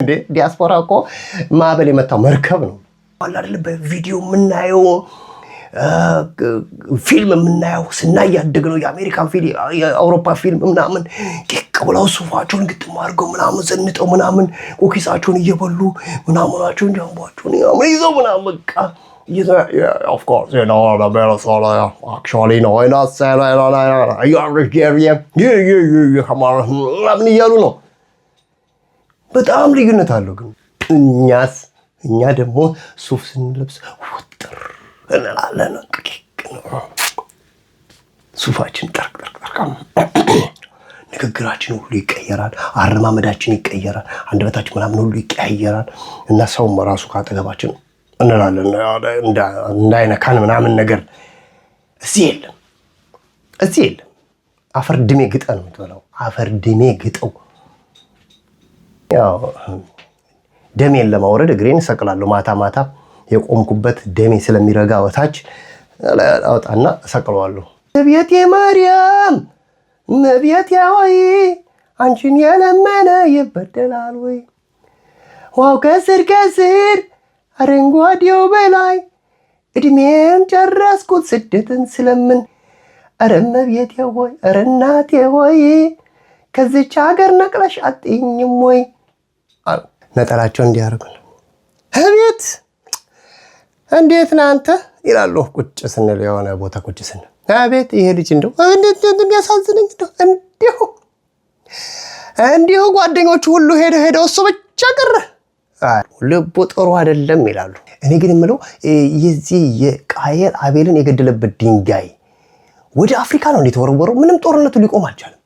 እንዴ፣ ዲያስፖራ እኮ ማዕበል የመታው መርከብ ነው። አለ አይደለ፣ በቪዲዮ የምናየው፣ ፊልም የምናየው፣ ስናይ ያደግነው የአሜሪካን ፊልም፣ የአውሮፓ ፊልም ምናምን ቄቅ ብለው ሱፋቸውን ግጥም አድርገው ምናምን ዘንጠው ምናምን cookies ኣቸውን እየበሉ ምናምናቸውን ጃምቧቸውን ምናምን ይዘው ምናምን በቃ of course, the Minnesota, actually, no, not ምናምን እያሉ ነው። በጣም ልዩነት አለው። ግን እኛስ፣ እኛ ደግሞ ሱፍ ስንለብስ ውጥር እንላለን። ሱፋችን ጠርቅ ጠርቅ ጠርቅ፣ ንግግራችን ሁሉ ይቀየራል። አረማመዳችን ይቀየራል። አንደበታችን ምናምን ሁሉ ይቀያየራል። እና ሰውም ራሱ ከአጠገባችን እንላለን እንዳይነካን ምናምን ነገር። እዚህ የለም፣ እዚህ የለም። አፈር ድሜ ግጠ ነው የምትበላው። አፈር ድሜ ግጠው። ያው ደሜን ለማውረድ እግሬን እሰቅላለሁ። ማታ ማታ የቆምኩበት ደሜ ስለሚረጋ በታች አወጣና እሰቅለዋለሁ። እመቤቴ ማርያም፣ እመቤቴ ሆይ፣ አንቺን የለመነ ይበደላል ወይ? ዋው ከስር ከስር አረንጓዴው በላይ እድሜን ጨረስኩት ስደትን ስለምን። ኧረ እመቤቴ ሆይ፣ ኧረ እናቴ ሆይ፣ ከዚች ሀገር ነቅለሽ አጥኝም ወይ? ነጠላቸው እንዲያደርጉ ነው። እቤት እንዴት ነህ አንተ ይላሉ። ቁጭ ስንል፣ የሆነ ቦታ ቁጭ ስንል፣ አቤት ይሄ ልጅ እንደው እንዴት እንደሚያሳዝነኝ፣ እንደው እንዲሁ እንዲሁ ጓደኞቹ ሁሉ ሄደው ሄደው እሱ ብቻ ቀረ። ልቡ ጥሩ አይደለም ይላሉ። እኔ ግን የምለው የዚህ የቃየል አቤልን የገደለበት ድንጋይ ወደ አፍሪካ ነው የተወረወረው። ምንም ጦርነቱ ሊቆም አልቻለም።